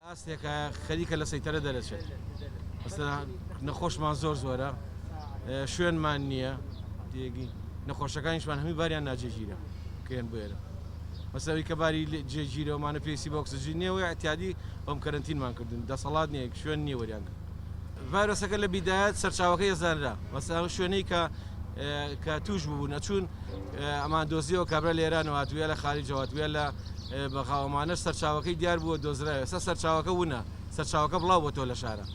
ئاستێکە خەریکە لە سەیتەرە دەرەچێت مەسەلەن نەخۆشمان زۆر زۆرە شوێنمان نییە تێگی نەخۆشەکانیشمان هەمووی باریان ناجێگیرە کێن بێرە مەسەوی کە باری جێگیرەوەمانە پێویستی بە ئۆکسجین نییە و اعتیادی هۆم کەرەنتینمان کردن دەسەڵات نییە شوێن نییە وەریان گرت ڤایرۆسەکە لە بیدایەت سەرچاوەکەی ئەزانرا مەسەلەن ئەو شوێنەی کە کە توش ببوون ئەچوون ئەمان دۆزیەوە کابرا لە ئێرانەوە هاتوو یا لە خارجەوە هاتوو یا لە بەغاوەمانەش سەرچاوەکەی دیار بووە دۆزرایەوە ئێستا سەرچاوەکە ونە سەرچاوەکە بڵاو بۆتەوە لە شارە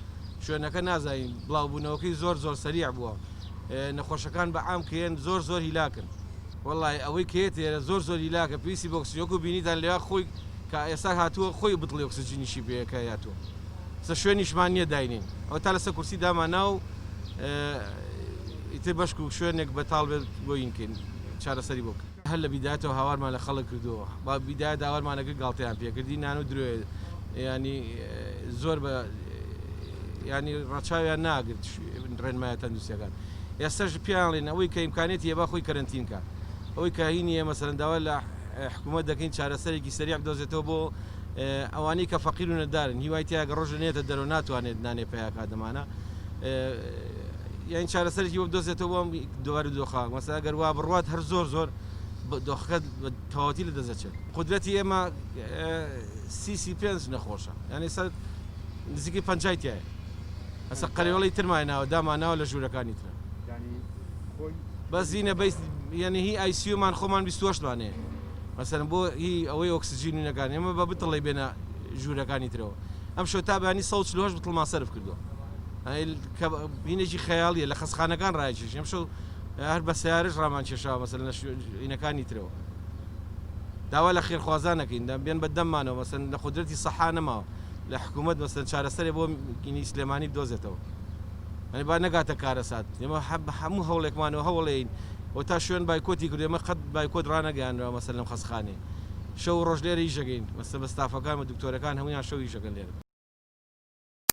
شوێنەکە نازانین بڵاوبوونەوەکەی زۆر زۆر سەریع بووە نەخۆشەکان بە عام کە یەن زۆر زۆر هیلاکن. وەڵای ئەوەی کە یەتە ئێرە زۆر زۆر هیلاکە پێویستی بە ئۆکسجین وەکو بینیتان لەوێ خۆی کە ئێستا هاتووە خۆی بتڵی ئۆکسجینیشی پێیە کە هاتووە ئێستا شوێنیشمان نییە داینێین ئەوەتا لەسەر کورسی دامانا و ئیتر بەشک و شوێنێک بەتاڵ بێت بۆی کەین چارەسەری بۆ بکەین. هەر لە بیدایەتەوە هاوارمان لە خەڵک کردووە با بیدایەت هاوارمان ئەکرد گاڵتەیان پێکردین نان و درۆیە یانی زۆر بە یانی ڕەچاویان ناگرت ڕێنمایە تەندروستیەکان ئێستاش پێیان ڵێن ئەوەی کە ئیمکانیەتی هەیە با خۆی کەرەنتین کا ئەوەی کە هی نییە مەسەلەن داوا لە حکوومەت دەکەین چارەسەرێکی سەریع بدۆزێتەوە بۆ ئەوانەی کە فەقیر و نەدارن هیوای تیا گە ڕۆژە نێتە دەرەوە ناتوانێت نانێ پیا کا دەمانە یانی چارەسەرێکی بۆ بدۆزێتەوە بۆ ئەم دووبارە دۆخە مەسەلەن ئەگەر وا بڕوات هەر زۆر زۆر دۆخەکە بە تەواوەتی لە دەست دەچێت قودرەتی ئێمە سی 35 نەخۆشە یانی سەر نزیکەی پەنجای تایە ئەسە قەرێوەڵی ترمان ناوە داماناوە لە ژوورەکانی ترە بەس زینە بەیس یعنی هی ئایسیومان خۆمان 28 مان هەیە مەسەلەن بۆ هی ئەوەی ئۆکسجینەکان ئێمە بە بتڵی بێنە ژوورەکانی ترەوە ئەم شەو تا بەیانی 148 بتڵمان سەرف کردووە کە هینێکی خەیاڵیە لە خەسخانەکان ڕایکێش ئەم شەو هەر بە سیارش ڕامان کێشاوە مەسەلەن لە هینەکانی ترەوە داوا لە خێرخوازان نەکەین بێن بە دەممانەوە مەسەن لە قودرەتی سەحا نەماوە لە حکوومەت مەسەن چارەسەرێ بۆ گینی سلێمانی بدۆزێتەوە یانی با نەگاتە کارەسات ئێمە هەموو هەوڵێکمانەوە هەوڵێین و تا شوێن بایکۆتی کرد ئێمە قەت بایکۆت ڕانەگەیانراوە مەسەن لەم خەسخانەیە شەو و ڕۆژ لێرە ئیش دەکەین مەسەن بە ستافەکان و دکتۆرەکان هەموویان شەو ئیش دەکەن لێرە.